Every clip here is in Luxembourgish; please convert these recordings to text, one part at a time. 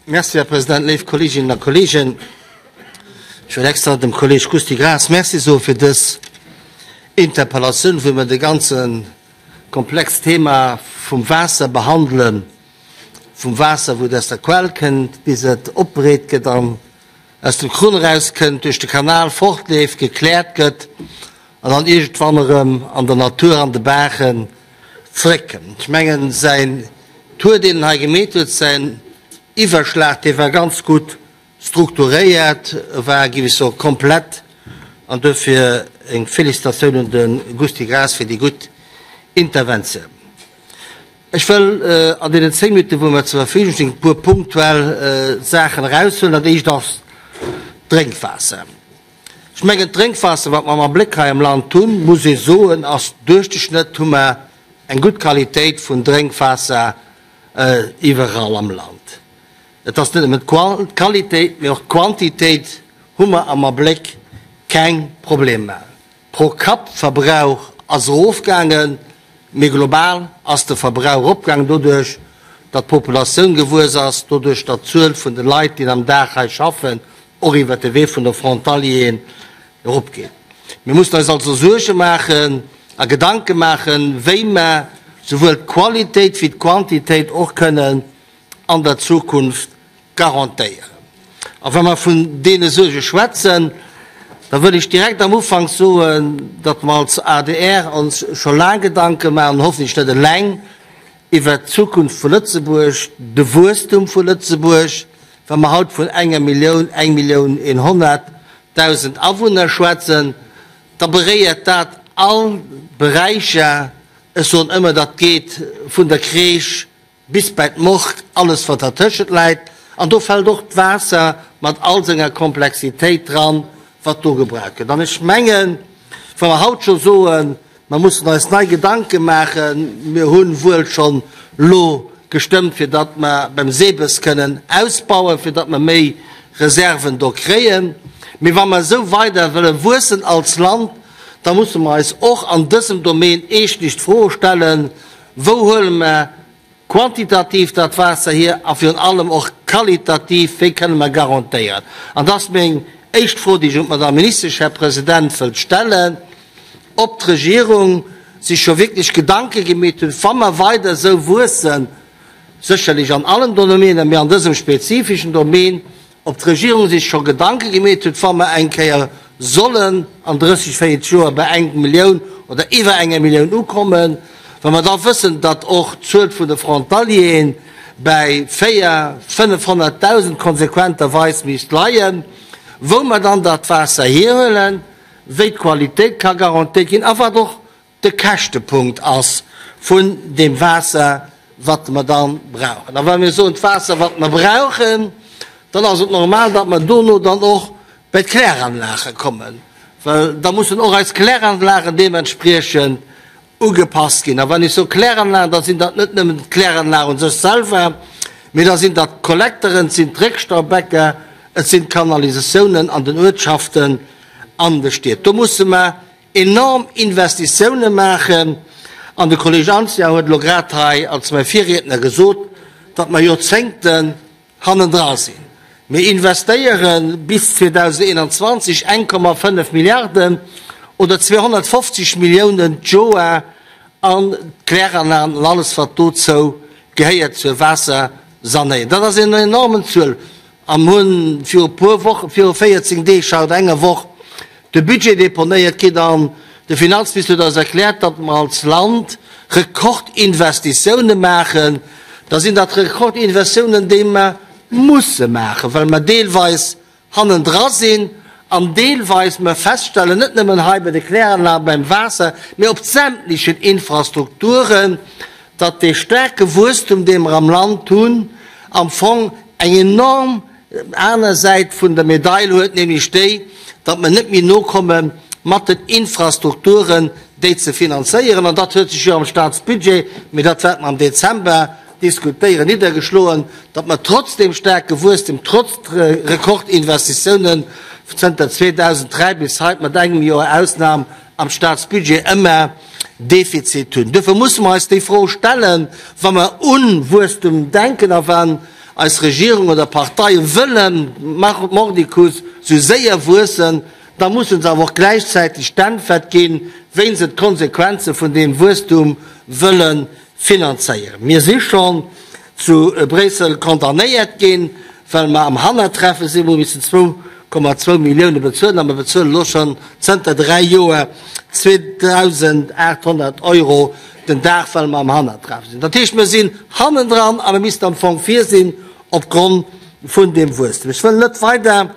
Merci, Här President. Léif Kolleeginnen a Kolleegen, ech wëll extra dem Kolleeg Gusty Graas Merci soe fir dës Interpellatioun, wou mir de ganze komplext Thema vum Waasser behandelen, vum Waasser, wou et aus der Quell kënnt, bis et opbereet gëtt an aus dem Krunn erauskënnt, duerch de Kanal fortleeft, gekläert gëtt an dann iergendwann erëm an der Natur, an de Baachen zeréckkënnt. Ech mengen, säin Tour, deen en hei gemeet huet, säin Iwwerschlag, dee war ganz gutt strukturéiert, e war, géif ech soen, komplett an duerfir eng Félicitatioun un de Gusty Graas fir déi gutt Interventioun. Ech wëll an deenen 10 Minutten, wou mer zur Verfügung stinn, e puer punktuell Saachen eraushuelen. Dat éischt ass d'Drénkwaasser. Ech mengen, d'Drénkwaasser, wat mer am Abléck hei am Land hunn, muss ee soen, ass duerch de Schnëtt hu mer eng gutt Qualitéit vun Drénkwaasser iwwerall am Land. Et ass net nëmmen d'Qualitéit, mee och d'Quantitéit hu mer am Abléck keng Problemer. Pro-Kapp-Verbrauch ass erofgaangen, mee global ass de Verbrauch eropgaangen, doduerch datt d'Populatioun gewuess ass, doduerch datt d'Zuel vun de Leit, déi am Dag hei schaffen, och iwwert de Wee vun de Frontalieren eropgeet. Mir mussen eis also Suerge maachen a Gedanke maachen, wéi mer souwuel d'Qualitéit wéi d'Quantitéit och kënnen an der Zukunft garantéieren. A wa mer vun deene Suerge schwätzen, da wëll ech direkt am Ufank soen, datt mer als adr ons scho laang Gedanke maachen, hoffentlech net eleng, iwwert d'Zukunft vu Lëtzebuerg, de Wuesstum vu Lëtzebuerg. Wa mer haut vun enger Millioun, 1.100.000 Awunner schwätzen, da beréiert dat all Beräicher. Ech soen ëmmer, dat geet vun der Crèche Bis bäi d'Morgue, alles wat dertëschent läit, an do fält och d'Waasser mat all senger Komplexitéit dran, wat do gebraucht gëtt. An ech mengen, wa mer haut scho soen, mer mussen eis nei Gedanke maachen, mir hu wuel schonn elo gestëmmt, fir datt mer beim SEBES kënnen ausbauen, fir datt mer méi Reserven do kréien, mee wa mer esou weider wëlle wuessen als Land, da musse mer eis och an dësem Domaine eeschtlech d'Fro stellen, Wou huele mer quantitativ dat Waasser hier a virun allem och qualitativ, wéi kënne mer garantéieren? An dat ass meng éischt Fro, déi ech un d'Madame Ministesch, Här President, wëllt stellen, ob d'Regierung sech scho wierklech Gedanke gemeet huet, wa mer weider esou wuessen, sécherlech an allen Domänen, mee an dësem spezifischen Domän, Ob d'Regierung sech scho Gedanke gemeet huet, wa mer eng Kéier sollen an 30, 40 Joer bei eng Millioun oder iwwer enger Millioun ukommen, wa mer da wëssen, datt och d'Zuel vun de Frontalieren bäi 400, 500.000 konsequenterweis misst leien, wou mer dann dat Waasser hierhuelen, wéi d'Qualitéit ka garantéiert ginn a wat och de Käschtepunkt ass vun deem Waasser, wat mer da brauchen. A wa mir soen, d'Waasser, wat mer brauchen, dann ass et normal, datt mer dono dann och bei d'Kläranlage kommen, well da mussen och eis Kläranlagen deementspriechend ugepasst ginn. A wann ech soe Kläranlagen, da sinn dat net nëmmen d'Kläranlagen u sech selwer, mee da sinn dat d'Kollekteren, et sinn d'Réckstaubecker, et sinn d'Kanalisatiounen an den Uertschaften, an de Stied. Do musse mer enorm Investitioune maachen, an de Kolleg Anzia huet elo grad hei als mäi Virriedner gesot, datt mer Joerzéngten hannendra sinn. Mir investéiere bis 2021 1,5 Milliarden oder 250 Milliounen d'Joer an d'Kläranlagen an alles wat dozou gehéiert zur Waassersanéierung. Dat ass en enormen Zuel. A mir hunn viru e puer Wochen, viru 14 Deeg, haut enger Woch, de Budget deponéiert kritt an de Finanzminister huet eis erkläert, datt mer als Land Rekordinvestitioune maachen. Da sinn dat Rekordinvestitiounen, déi mer musse maachen, well mer deelweis hannendra sinn an deelweis mer feststellen, net nëmmen hei bei de Kläranlagen, beim Waasser, mee op sämtlechen Infrastrukturen, datt dee staarke Wuesstum, dee mer am Land hunn, am Fong eng enorm aner Säit vun der Medail huet, nämlech déi, datt mer net méi nokomme mat den Infrastrukturen, déi ze finanzéieren. An dat huet sech jo am Statsbudget, mee dat wäerte mer am Dezember diskutéieren, niddergeschloen, datt mer trotz deem staarke Wuesstem, trotz Rekordinvestitiounen zënter 2003 bis haut, mat engem Joer Ausnam, am Staatsbudget ëmmer Defizit hunn. Duerfir musse mer eis déi Fro stellen, wa mer u Wuesstum denken a wann. eis Regierung oder Parteie wëllen mordicus sou séier wuessen, da mussen se awer och gläichzäiteg d'Äntwert ginn, wéi se d'Konsequenze vun deem Wuesstum wëlle finanzéieren. Mir si schonn zu Bréissel condamnéiert ginn, well mer am Hannertreffe sinn, wou mir missen 2,2 Millioune bezuelen a mer bezuelen elo schonn zënter 3 Joer 2.800 Euro den Dag, well mer am Hannertreffe sinn. Dat heescht, mir sinn hannendran a mir missten am Fong vir sinn opgrond vun deem Wuesstem. Ech wëll net weider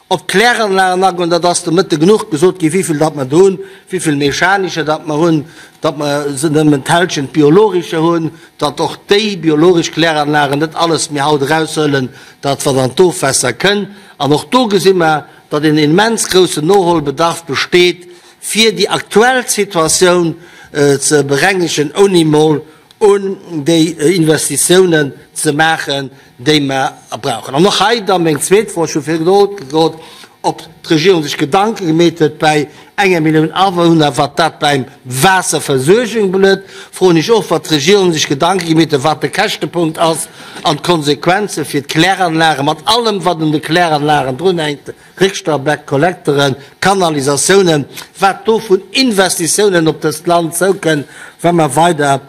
Op d'Kläranlagen agoen, dat ass de Mëtte genuch gesot ginn, wéivill datt mer do hunn, wéivill mechanischer datt mer hunn, datt mer se nëmmen d'Hälschent biologescher hunn, datt och déi biologesch Kläranlagen net alles méi haut eraushuelen, dat wat an d'Ofwässer kënn. An och do gesi mer, datt een immens groussen Noholbedarf besteet, fir déi aktuell Situatioun ze berengegen, ouni mol un déi Investitiounen ze maachen, déi mer brauchen. An och hei da meng zweet Fro, Ech hu virdru gesot, ob d'Regierung sech Gedanke gemeet huet bäi enger Millioun Awunner, wat dat beim Waasserversuergung belet. Froen ech och, wat d'Regierung sech Gedanke gemeet huet, wat de Käschtepunkt ass an d'Konsequenze fir d'Kläranlage mat allem, wat un de Kläranlagen drunhänkt, Réckstaubeck, Kollekteren, Kanalisatiounen, wat do vun Investitiounen op dëst Land zoukënn, wa mer weider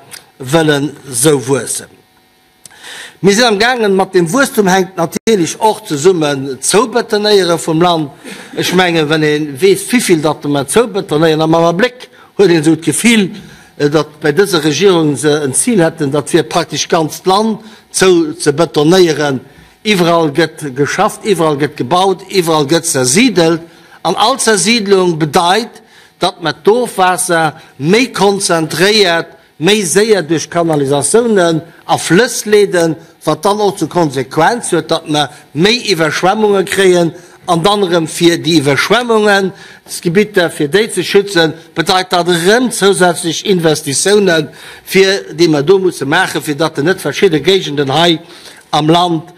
wëllen esou wuessen. Mir sinn am gaangen, mat deem Wuesstum hänkt natierlech och zesummen d'Zoubetonéiere vum Land. Ech mengen, wann ee weess, wivill datt mer zoubetonéieren, a mam Abléck huet een esou d'Gefill, datt bei dëser Regierung se en Zil hätten, dat wier praktesch d'ganzt Land zouzebetonéieren. Iwwerall gëtt geschafft, iwwerall gëtt gebaut, iwwerall gëtt zersidelt. An all Zersiidlung bedeit, datt mer d'Ofwaasser méi konzentréiert méi séier duerch Kanalisatiounen a Flëss leeden, wat dann och zur Konsequenz huet, datt mer méi Iwwerschwemmunge kréien an dann erëm fir déi Iwwerschwemmungsgebitter, fir déi ze schützen, bedeit dat erëm zousätzlech Investitiounen, fir déi mer do musse maachen, fir datt net verschidde Géigenden hei am Land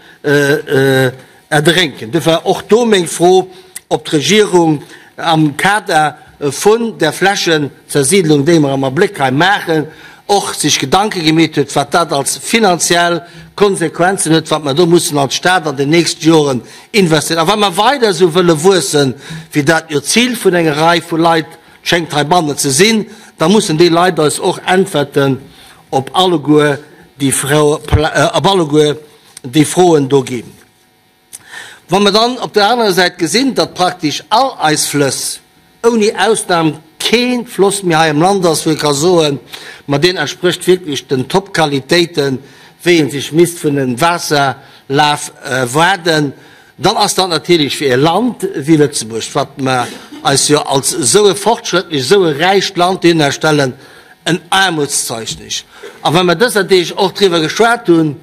Erdrénken. Duerfir och do meng Fro, ob d'Regierung am Kader vun der Flächenzersiidlung, déi mer am Abléck hei maachen, och sech Gedanke gemeet huet, wat dat als finanziell Konsequenzen huet, wat mer do mussen als Stat an den nächste Joren investéieren. A wa mer weider esou wëlle wuessen, wéi dat jo d'Zil vun enger Rei vu Leit schéngt heibannen ze sinn, da mussen déi Leit eis och Äntwerten op alleguer déi Froen do ginn. Wa mer dann op der anerer Säit gesinn, datt praktesch all eis Flëss, ouni Ausnam kee Floss méi hei am Land ass, wou ee ka soen, ma deen entsprécht wierklech den Top-Qualitéiten, wéi ee sech misst vun engem Waasserlaf erwaarden, dann ass dat natierlech fir e Land wéi Lëtzebuerg, wat mer eis jo als esou e fortschrëttlech, esou e räicht Land dohinnerstellen, en Aarmutszeugnis. A wa mer dëser Deeg och driwwer geschwat hunn,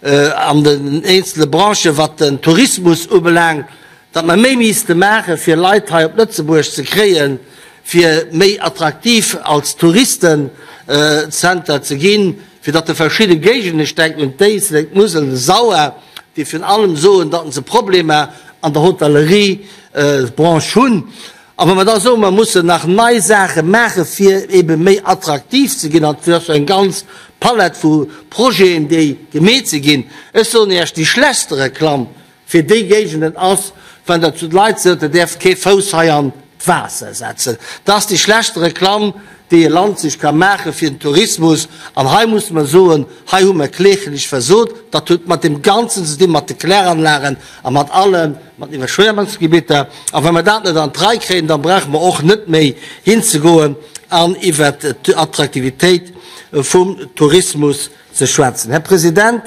an den eenzele Branchen, wat den Tourismus ubelaangt, datt mer méi misste maache fir Leit hei op Lëtzebuerg ze kréien, fir méi attraktiv als Touristenzenter ze ginn, fir datt de verschidde Géigenden, ech denken un d'Éislek, d'Musel, de Sauer, déi virun allem soen, datt se Problemer an der Hotelleriebranche hunn. A wa mer da soen, mer mussen nach nei Saache maache fir ebe méi attraktiv ze ginn, an et ass jo eng ganz Palett vu Projeten, déi gemeet si ginn, ech soen Iech, déi schlechtste Reklamm fir déi Géigenden ass, wann Der zu de Leit sot, Der däerft kee Fouss hei an d'Waasser setzen. Dat ass déi schlechtste Reklamm, déi e Land sech ka maache fir den Tourismus. An hei musse mer soen, hei hu mer kläglech versot. Dat huet mat deem Ganzen ze dinn, mat de Kläranlagen a mat allem, mat den Iwwerschwemmungsgebitter. A wa mer dat net an d'Rei kréien, da brauche mer och net méi hinzegoen an iwwert d'Attraktivitéit vum Tourismus ze schwätzen. Här President,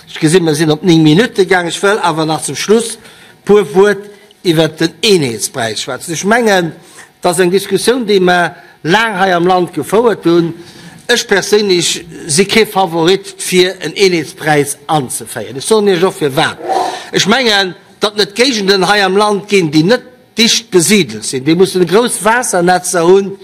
ech gesinn, mer sinn op 9 Minutte gaang. Ech wëll awer nach zum Schluss e puer Wuert iwwert den Eenheetspräis schwätzen. Ech mengen, dat ass eng Diskussioun, déi mer laang hei am Land gefouert hunn. Ech perséinlech si kee Favorit, fir en Eenheetspräis anzeféieren. Ech soen Iech och firwat. Ech mengen, datt et Géigenden hei am Land ginn, déi net dicht besidelt sinn, déi mussen grouss Waassernetzer hunn,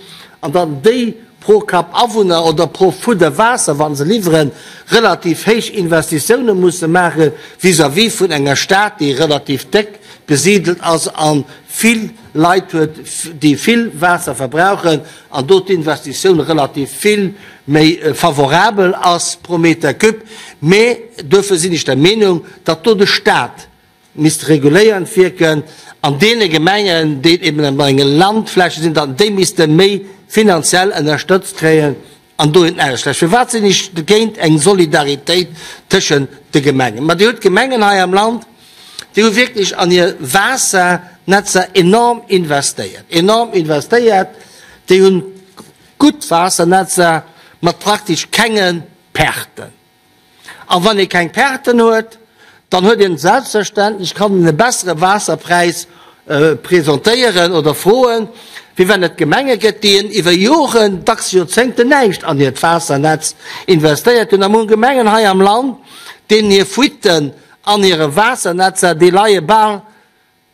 an datt déi. pro Kapp Awunner oder pro Fudder Waasser, wa se liwweren, relativ héich Investitioune musse maache vis-à-vis vun enger Stad, déi relativ déck besidelt ass a vill Leit huet, déi vill Waasser verbrauchen, an do d'Investitioun relativ vill méi favorabel ass pro Meter cube. Mä duerfir sinn ech der Meenung, datt do de Stat misst reguléiernd wierken an deene Gemengen, déi eben an enge Landfläche sinn, datt déi misste méi finanziell ënnerstëtzt kréien an do een Ausgleich. Firwat sinn ech géint eng Solidaritéit tëschent de Gemengen? Ma Dir hutt Gemengen hei am Land, déi hu wierklech an hir Waassernetzer enorm investéiert, enorm investéiert. Déi hunn gutt Waassernetzer mat praktesch kenge Perten. A wann ee keng Perten huet, dann huet een selbstverständlech, kann een e bessere Waasserpräis presentéieren oder froen, wéi wann et Gemenge gëtt, déi en iwwer Joren, dacks Joerzéngten näischt an hiert Waassernetz investéiert hunn. A mir hu Gemengen hei am Land, deenen hir Fuitten an hire Waassernetzer, déi leie bal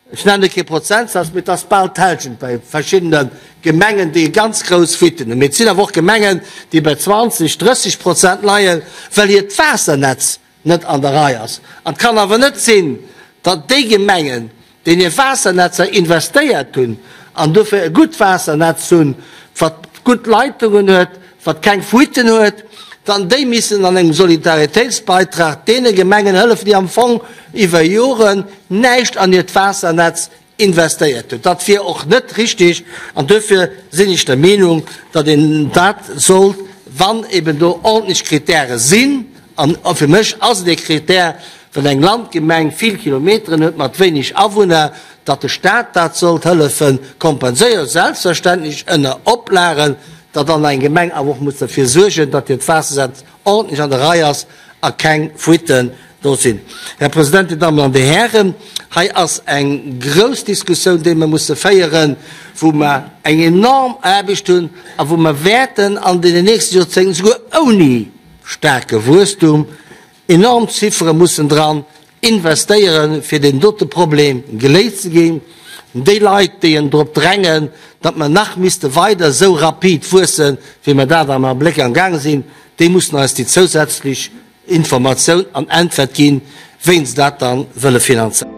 Ech nenne kee Prozentsaz, mee et ass bal d'Hälschent bei verschiddene Gemengen, déi ganz grouss Fuitten hunn. Mee et sinn awer och Gemengen, déi bei 20, 30 Prozent leien, well hiert Waassernetz net an der Rei ass. An et kann awer net sinn, datt déi Gemengen, déi an hir Waassernetzer investéiert hunn an dofir e gutt Waassernetz hunn, wat gutt Leitungen huet, wat keng Fuitten huet, dann déi missen an engem Solidaritéitsbeitrag deene Gemengen hëllefen, déi am Fong iwwer Joren näischt an hiert Waassernetz investéiert hunn. Dat wier och net richtig an duerfir sinn ech der Meenung, datt een dat sollt, wann eben do ordentlech Kritäre sinn, an fir mech ass et ee Kritär, wann eng Landgemeng vill Kilometeren huet mat wéineg Awunner, datt de Stat dat sollt hëllefe kompenséieren, selbstverständlech ënner Oplagen, datt dann eng Gemeng awer och muss derfir suergen, datt hiert Waassersetz ordentlech an der Rei ass a keng Fuitten do sinn. Här President, Dir Dammen an Dir Hären, hei ass eng grouss Diskussioun, déi mer musse féieren, wou mer eng enorm Aarbecht hunn a wou mer wäerten an deenen nächste Joerzéngten, souguer ouni staarke Wuesstum, enorm Ziffere mussen dran investéieren, fir deen dote Problem geléist ze ginn. Déi Leit, déi en drop drängen, datt mer nach misste weider esou rapid wuessen, wéi mer dat am Abléck am gaang sinn, déi mussen eis déi zousätzlech Informatioun an Äntwert ginn, wéi se dat da wëlle finanzéieren.